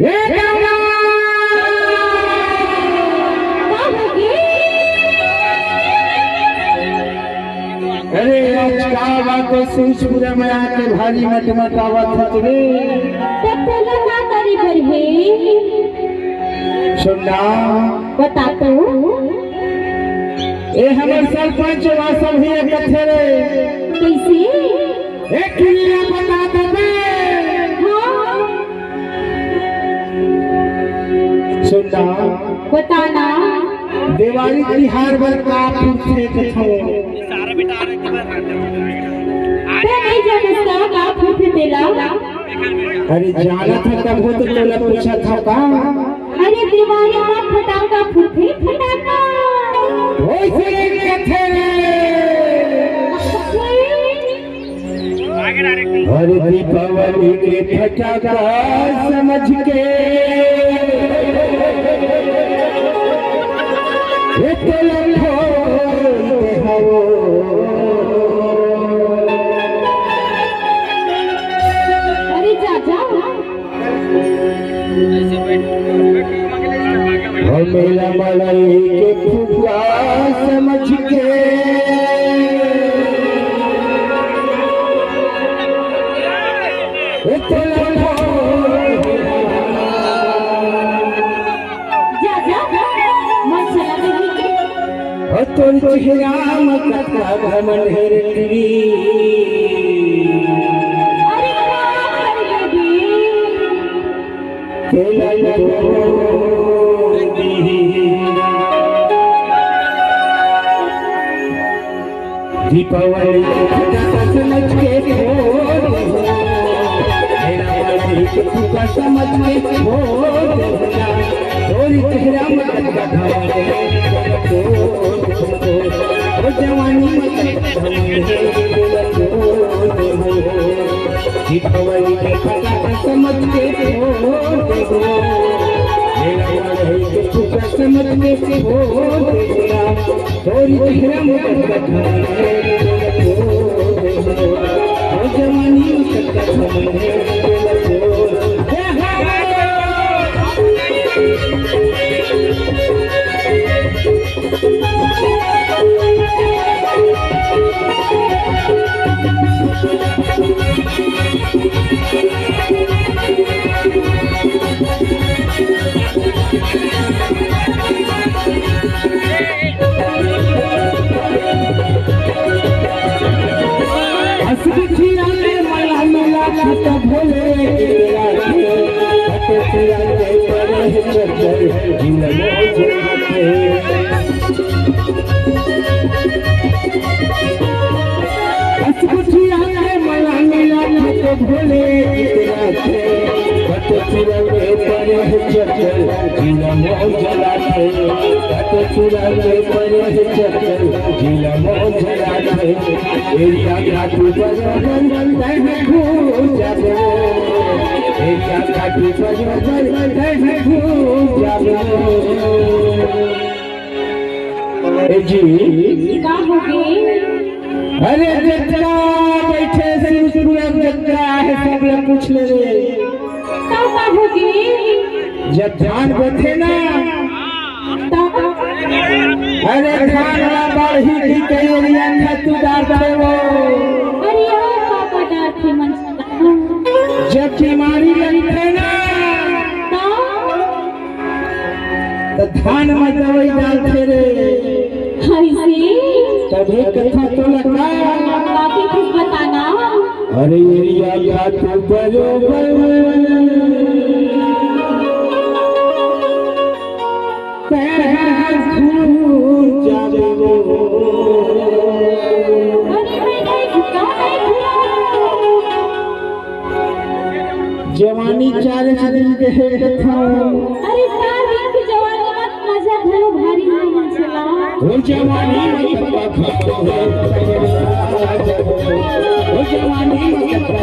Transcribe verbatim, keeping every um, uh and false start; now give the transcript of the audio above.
ए दादा! अरे, आज का बात है, सूरजपुरा में आके भारी मटमट आवत है तू रे। तब तोला का करी बर हे? सुन ना। बता तो। ए हमर सरपंच वा सब ही एक थे रे। कइसे? ए किरिया बता देबे। हाँ। सुन ना। बता ना। देवारी तिहार बर का फुरथे कथो? ते नहीं जानस का, का फुरथे तेला? अरे जानत हँव तभो तो तोला पूछत हँव का? अरे देवारी म फटाका फुरथे, फटाका। ओइसे कथे रे। अरे दीपावली के फटाका समझ के ये तो लखो हो। अरे जा, जा। और मेला मड़ई के फुग्गा समझ के ए तोला जा, जा, जा। मन चला गई। ओ तोर चेहरा म कतका घमंड हे रे टीवी। अरे का कर लेबे? तेला तोड़ दीही। दीपावली के फटाका समझ के फोड़ दे हो। मेला मड़ई के फुग्गा समझ के फोड़ दे हो। तोर चेहरा म कतका घमंड हे, तोला तोड़ दे हो। ओ जवानी म कतका घमंड हे, तोला तोड़ दे हो। दीपावली के फटाका समझ के फोड़ दे हो। मेला मड़ई के फुग्गा समझ के फोड़ दे हो। तोर चेहरा म कतका घमंड हे, तोला तोड़ दे हो। ओ जवानी म कतका घमंड हे, तोला तोड़ दे हो। हंस के चिराए मला मिला खत भोले के राखे, खत चिराए पर है चक्कर, जिंदगी झुलते। हंस के चिराए मला मिला खत भोले के राखे, खत चिराए पर है चक्कर, जिला मौज लागे, कत चुरा के परे चक्कर, जिला मौज लागे। एरिया खाटू बजरंग, तैं घूम जाबो। एरिया खाटू बजरंग, तैं घूम जाबो। ए जी। का होगे? अरे जतका बइठे सूरजपुरा जतका हे, सब ला पूछ ले रे। का, का होगे? जब धान बोथे ना, त? अरे धान ला बाढ़ही की कई एरिया खातू डारथे वो। अरे ओ पापा डारथे मन। जब बीमारी लगथे ना, तो धान में दवाई डालथे रे। हाय से। तभे कथा तो लगा। बाकी कुछ बताना। अरे एरिया खातू बरोबर। जवानी चालीस दिन के हे कथा। अरे, चार दिन के जवानी मत मजा घलो भारी हे मन छेला। ओ जवानी मत ओ जवानी मत